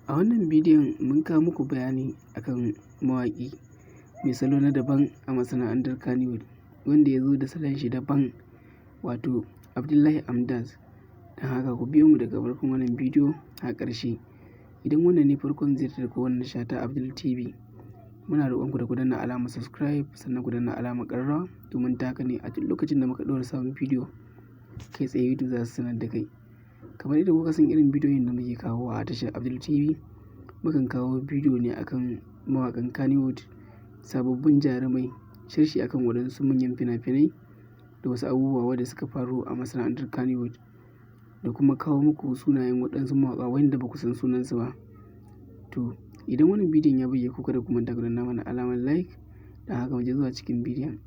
A wannan bidiyon mun kawo muku bayani akan mawaƙi mai salo na daban a masana'antar Kannywood, wanda ya zo da salon shi daban, wato Abdullahi Amdaz. Don haka ku biyo mu daga farkon wannan bidiyo har ƙarshe. Idan wannan ne farkon ziyartar ku wannan tasha ta Abdul TV, muna roƙonku da ku danna alamar subscribe, sannan ku danna alamar ƙararrawa, domin ta haka ne a duk lokacin da muka ɗora sabon bidiyo, kai tsaye YouTube za su sanar da kai. Kamar yadda kuka san irin bidiyoyin da muke kawowa a tashar Abdul TV, mukan kawo bidiyo ne akan mawaƙan Kannywood, sababbin jarumai, sharhi akan waɗansu manyan fina-finai da wasu abubuwa wanda suka faru a masana'antar Kannywood, da kuma kawo muku sunayen waɗansu mawaƙa wanda ba ku san sunansu ba. To, idan wannan bidiyon ya burge ku, kada ku manta ku danna mana alamar like. Don haka mu je zuwa cikin bidiyon.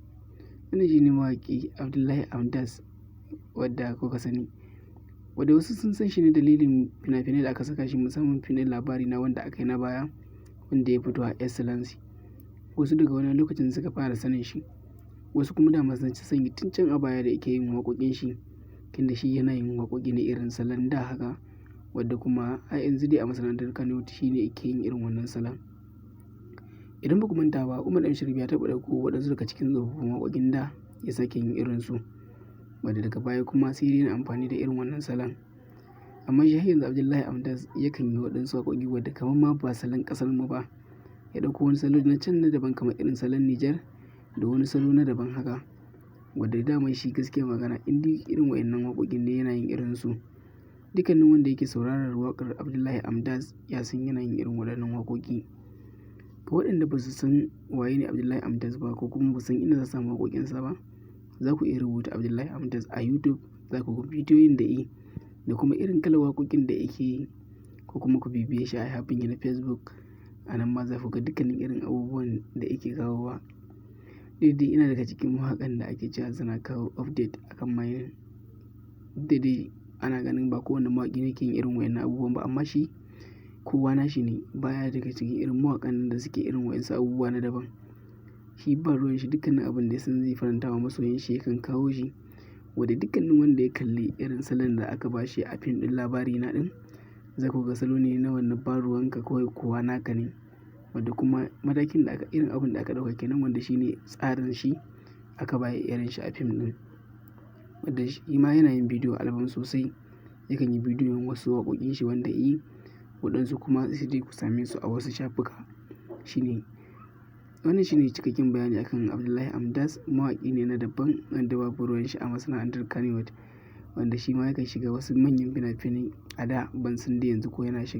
Wannan shi ne mawaƙi Abdullahi Amdaz wadda kuka sani. Wadda wasu sun san shi ne dalilin fina-finai da aka saka shi, musamman fim ɗin Labarina wanda aka yi na baya, wanda ya fito a Excellency. Wasu daga wannan lokacin suka fara sanin shi. Wasu kuma dama sun sani tun can a baya da yake yin waƙoƙin shi, tunda shi yana yin waƙoƙi na irin salon da haka, wadda kuma a yanzu dai a masana'antar Kannywood shi ne yake yin irin wannan salon. Idan ba ku manta ba, Umar M Sharif ya taɓa ɗauko waɗansu daga cikin tsofaffin waƙoƙin da ya sake yin irinsu, wadda daga baya kuma sai ya daina amfani da irin wannan salon. Amma shi har yanzu Abdullahi Amdaz yakan yi waɗansu waƙoƙi wadda kamar ma ba salon ƙasar mu ba. Ya ɗauko wani salo na can na daban, kamar irin salon Nijar da wani salo na daban haka, wadda daman shi gaskiyar magana, in dai irin waɗannan waƙoƙin ne, yana yin irinsu. Dukkanin wanda yake sauraron waƙar Abdullahi Amdaz ya san yana yin irin waɗannan waƙoƙi. Ga waɗanda ba su san waye ne Abdullahi Amdaz ba, ko kuma ba su san inda za su samu waƙoƙinsa ba, za ku iya rubuta Abdullahi Amdaz a YouTube, za ku ga bidiyoyin da yi da kuma irin kalar waƙoƙin da yake yi, ko kuma ku bibiye shi a shafin na Facebook. A nan ma za ku ga dukkanin irin abubuwan da yake kawowa. Duk dai ina daga cikin mawaƙan da ake cewa suna kawo update akan mining. Duk da dai ana ganin ba kowane mawaƙi ne ke yin irin waɗannan abubuwan ba, amma shi kowa nashi ne, baya daga cikin irin mawaƙan da suke irin waɗansu abubuwa na daban. Shi ba ruwan shi, dukkanin abin da ya san zai faranta wa masoyan shi yakan kawo shi. Wadda dukkanin wanda ya kalli irin salon da aka ba shi a fim ɗin Labarina ɗin, za ku ga salo ne na wannan ba ruwanka, kawai kowa naka ne. Wadda kuma matakin da aka irin abin da aka ɗauka kenan, wanda shi ne tsarin shi aka baya irin shi a fim ɗin. Wadda shi ma yana yin bidiyo album sosai. Yakan yi bidiyon wasu waƙoƙin shi wanda yi, waɗansu kuma sai dai ku same su a wasu shafuka. Shi ne wannan shine cikakken bayani akan Abdullahi Amdaz. Mawaƙi ne na daban wanda babu ruwan shi a masana'antar Kannywood, wanda shi ma yakan shiga wasu manyan fina-finai a da, ban san dai yanzu ko yana shiga.